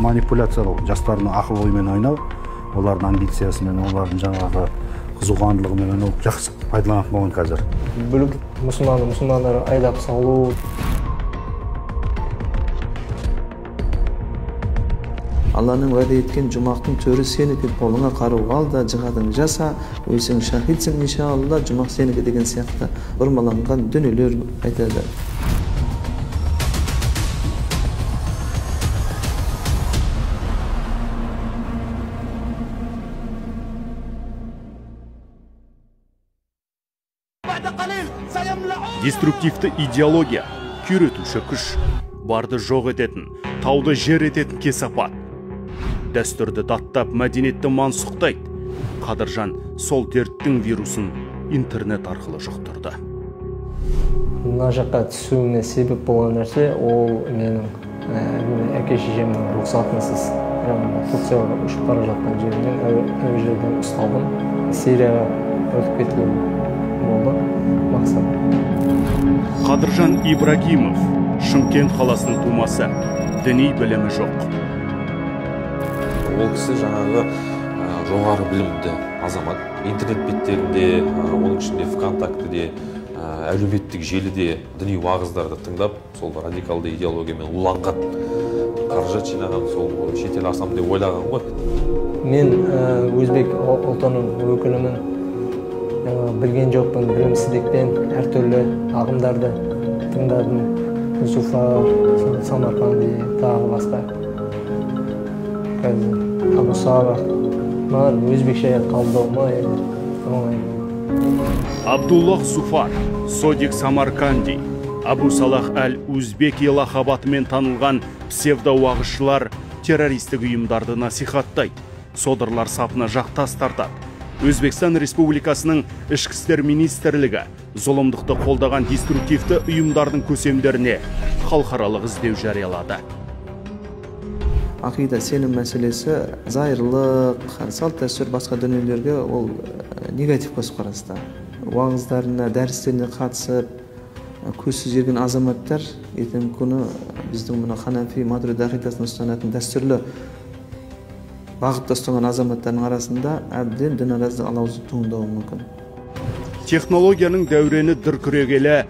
Манипуляциялау, жастардың ақыл ойымен ойнау, олардың амбициясымен, олардың жаңағы қызуқандылығымен ойнау жақсы пайдаланатын болған қазір. Бүлік мұсылмандар айдап салу. Алланың уәде еткен жұмақтың төрі сенікі, қолыңа қару ал да жихадың жаса, өлсең шахидсің иншалла, жұмақ сенікі деген сияқты бұрмаланған дүниелер айтады. Деструктивті идеология, күйретуші күш, барды жоқ ететін, тауды жер ететін кесапат. Дәстүрді даттап, мәдениетті мансұқтайды. Қадыржан сол дерттің вирусын интернет арқылы жұқтырды. Мына жаққа түсуіме себеп болған нәрсе, ол менің әке шешемнің рұқсатынсыз Турцияға ұшып бара жатқан жерімнен әуежайдан ұсталдым. Сирияға өтіп кету болды мақсат. Қадыржан Ибрагимов, Шымкент қаласының тумасы, діни білімі жоқ. Ол кісі жаңағы жоғары білімді азамат. Интернет беттерінде, оның ішінде ВКонтактеде, әлеуметтік желіде діни уағыздарды тыңдап, сол радикалды идеологиямен уланған, қаражат жинаған, сол шетел асам деп ойлаған ғой. Мен өзбек ұлтының өкілімін. Білген жоқпын, білімсіздіктен әртүрлі ағымдарды тыңдадым. Зуфар, Самарқанди, тағы басқа. Қазір Абу Салах. Маған өзбекше қабылдауыма оңай. Абдуллах Зуфар, Содик Самарканди, Абу Салах әл-Узбеки лақап атымен танылған псевдоуағызшылар террористік ұйымдарды насихаттайды, содырлар сапына жақтас тартады. Өзбекстан Республикасының Ішкі істер министрлігі зұлымдықты қолдаған деструктивті ұйымдардың көсемдеріне халықаралық іздеу жариялады. Ақида, сенім мәселесі, зайырлық, салт дәстүр басқа дүниелерге ол негатив көзқараста. Уағыздарына, дәрістеріне қатысып, көзсіз ерген азаматтар ертеңгі күні біздің мына Ханафи, Матуриди ақидасын ұстанатын дәстүрлі бағытта ұстанған азаматтардың арасында әбден дін алауыздық туындауы мүмкін. Технологияның дәурені дүркірегелі,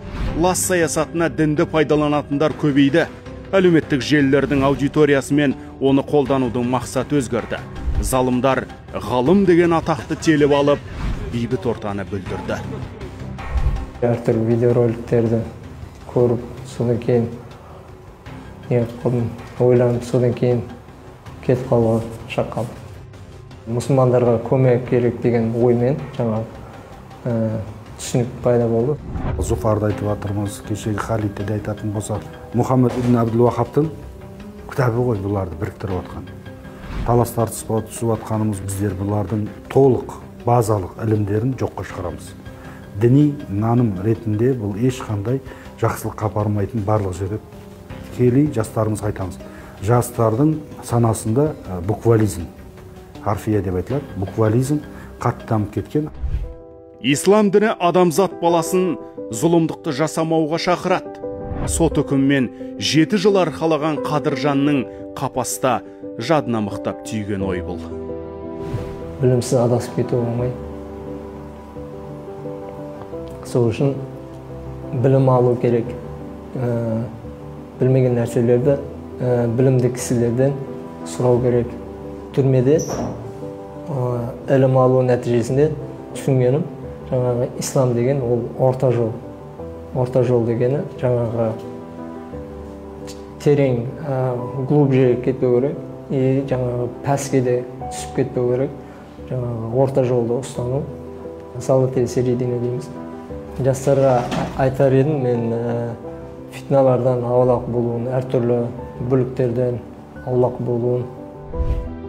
лас саясатына дінді пайдаланатындар көбейді. Әлеуметтік желілердің аудиториясымен оны қолданудың мақсаты өзгерді. Залымдар ғалым деген атақты теліп алып, бейбіт ортаны бүлдірді. Әртүрлі видеороликтерді көріп, содан кейін не қылдым, ойланып, содан кейін кетіп қалуға шақ қалдым. Мұсылмандарға көмек керек деген оймен жаңағы түсінік пайда болды. Зуфарды айтып жатырмыз, кешегі Халидті де айтатын болсақ, Мұхаммед ибн Абдул Вахабтың кітабы ғой бұларды біріктіріп отқан. Талас тартысқа түсіп жатқанымыз, біздер бұлардың толық базалық ілімдерін жоққа шығарамыз. Діни наным ретінде бұл ешқандай жақсылыққа апармайтын барлық жерде тікелей жастарымызға айтамыз. Жастардың санасында буквализм, харфия деп айтылады, буквализм қатты дамып кеткен. Ислам діні адамзат баласын зұлымдықты жасамауға шақырады. Сот үкімімен 7 жыл арқалаған Қадыржанның қапаста жадына мықтап түйген ой бұл. Білімсіз адасып кету оңай. Сол үшін білім алу керек. Білмеген нәрселерді білімді кісілерден сұрау керек. Түрмеде ілім алу нәтижесінде түсінгенім, жаңағы ислам деген ол орта жол. Орта жол дегені жаңағы терең, глубже кетпеу керек, и жаңағы пәске де түсіп кетпеу керек. Жаңағы орта жолды ұстану. Золотая середина дейміз. Жастарға айтар едім мен, фитналардан аулақ болуын, әртүрлі бүліктерден аулақ болуын.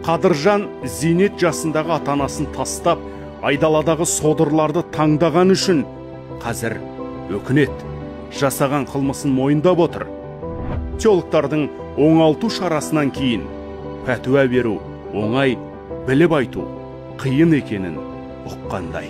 Қадыржан зейнет жасындағы ата-анасын тастап, айдаладағы содырларды таңдаған үшін қазір өкінет, жасаған қылмысын мойындап отыр. Теологтардың оңалту шарасынан кейін пәтуа беру оңай, біліп айту қиын екенін ұққандай.